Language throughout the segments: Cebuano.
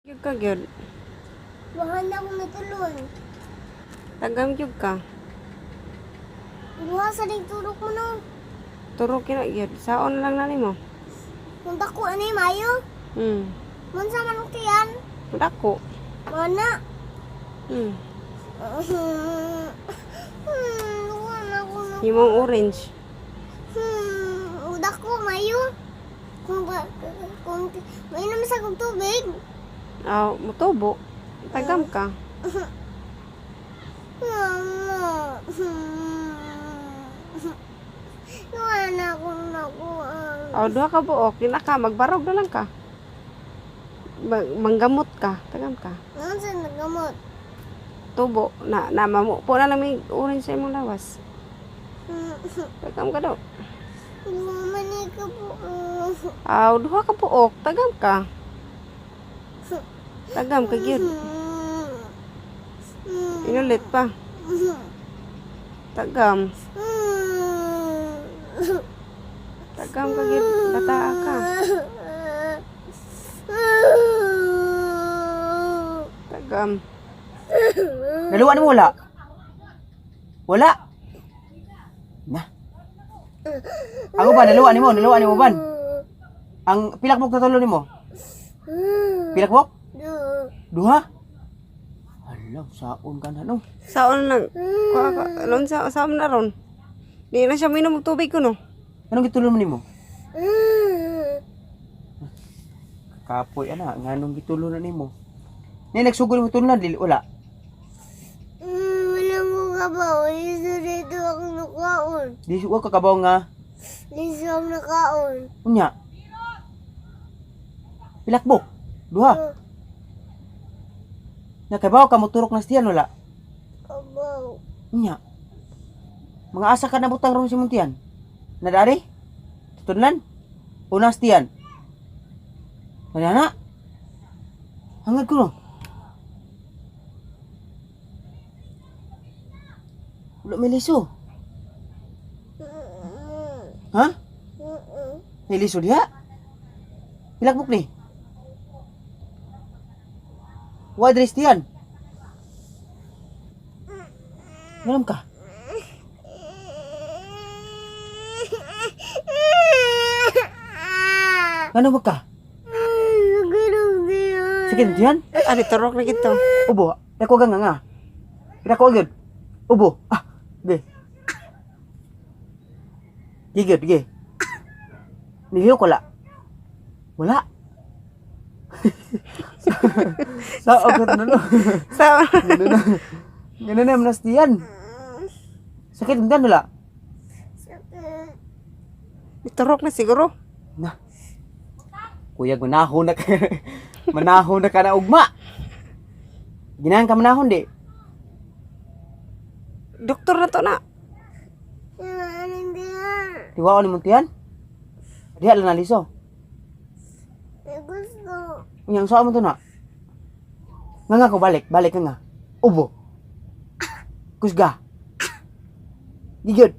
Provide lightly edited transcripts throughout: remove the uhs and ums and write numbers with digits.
Gyud ka gyud. Wahan na akong natulon. Tagam gyud ka. Duha sa ning turok mo no. Turok kina gyud. Saon lang na nimo. Kung dako ani mayo. Munsa man ang tiyan. Dako. Mana. Duha na ako na. Himong orange. Dako mayo. Kung mainom sa kong tubig. Aw, mutubo. Tagam ka. Mama. Duha na akong nakuha. Aw, duha ka buok. Di na ka magbarog na lang ka. Manggamot ka. Tagam ka. Ngayon sa nagamot. Tubo na na mamupo na lang may orange sa imong lawas. Tagam ka daw. Duha man ni ka po. Aw, duha ka buok. Tagam ka. Tagam ka gyud. Inulit pa. Tagam. Tagam ka gyud. Bataa ka. Tagam. Naluwa mo wala? Wala. Na. Ako ba naluwa nimo? Naluwa nimo ban? Ang pilak mo katulo nimo? Pilak mo? Duha. Hala, saon ka na no. Saon lang. Kuha ka. Lon sa saon na ron. Di na siya minom og tubig ko no. Anong gitulo mo nimo? Kapoy ana, nganong gitulo na nimo? Ni nagsugod mo tulo na dili wala. Wala mo ka ba? Liso dito ako nakaon. Di wa ka kabaw nga. Liso ako nakaon. Unya. Pilakbo. Duha. Nakabaw ka moturok na stiyan wala. Kabaw. Unya. Mga asa ka na butang ron si Muntian? Nadari? Tutunlan? Unas tiyan? Wala na? Hangad ko no? Wala may liso. Ha? May liso diha? Pilakbok ni? Wa dres tiyan? Ngalam ka? Ngano ba ka? Sakit diyan? Ani turok na gito. Ubo. Dako ka nga nga. Dako agad. Ubo. Ah, ge. Gigit, ge. Nihiyok wala. Wala. Sa agad na no. Saon. Ganun na. Ganun na, manas diyan. Sakit diyan wala. Turok na siguro. Na. Kuya, manahon na ka. Manahon na ka na ugma. Ginahan ka manahon di. Doktor na to na. Tiwaon ni Muntian? Diha lang naliso. Gusto. Unyang saan mo to na? Nga nga ko balik, balik ka nga. Ubo. Kusga. Gigod.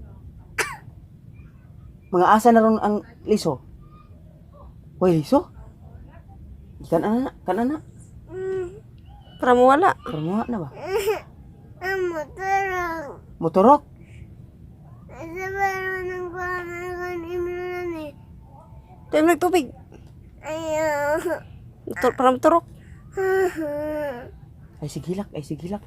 Mga asa na ron ang liso. Hoy, liso? Kan ana, kan ana. Para mawala. Pero mga na ba? Ang motorang. Motorok. Sa parang ng kuha na ni. Tayo nagtubig. Ayaw. Para maturok. Ay sigilak, ay sigilak.